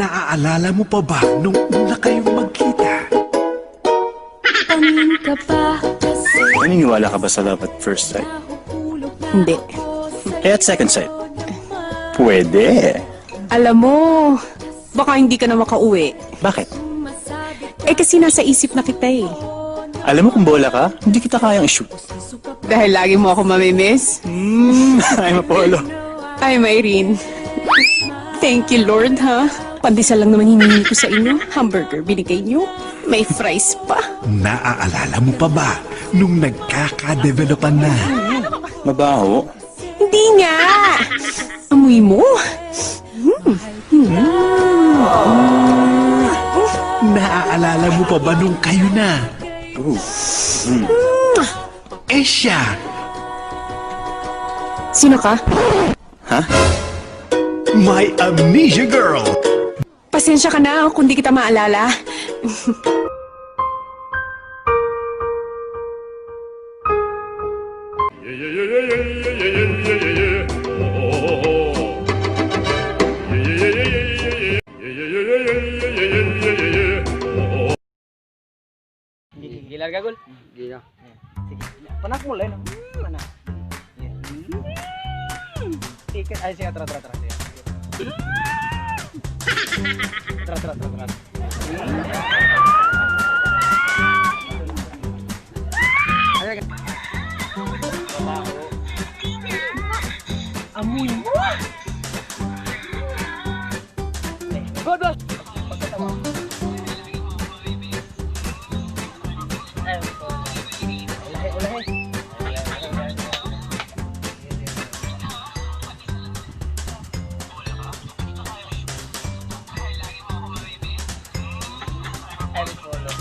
Naaalala mo pa ba nung una kayong magkita? Tingin ka pa kasi Naniniwala ka ba sa love at first sight? Nahuhulog na Hindi. ako sa'yo. Eh, at second sight? Pwede. Alam mo, baka hindi ka na makauwi. Bakit? Masabi Eh kasi nasa isip na kita eh. Alam mo kung bola ka, hindi kita kayang i-shoot. Dahil lagi mo ako mamimiss. I'm Apollo. I'm Irene. Thank you, Lord, ha? Pandesal lang naman hiningi ko sa inyo. Hamburger binigay niyo. May fries pa. Naaalala mo pa ba nung nagkakadevelopan na? Mabaho. Hindi nga! Amoy mo? Naaalala mo pa ba nung kayo na? Ooh. Eh siya, Sino ka? Ha? My Amnesia Girl. Pasensya ka na kung di kita maalala. Gilar ka, Gul? Gila. Sige. Panak mo lang. Mana. Tiket ay sige, tara, tara, tara. Sige. Tara, tara, tara, tara. Ay, amoy mo. Go, go. Ulahe, ulahe. Ay, polo.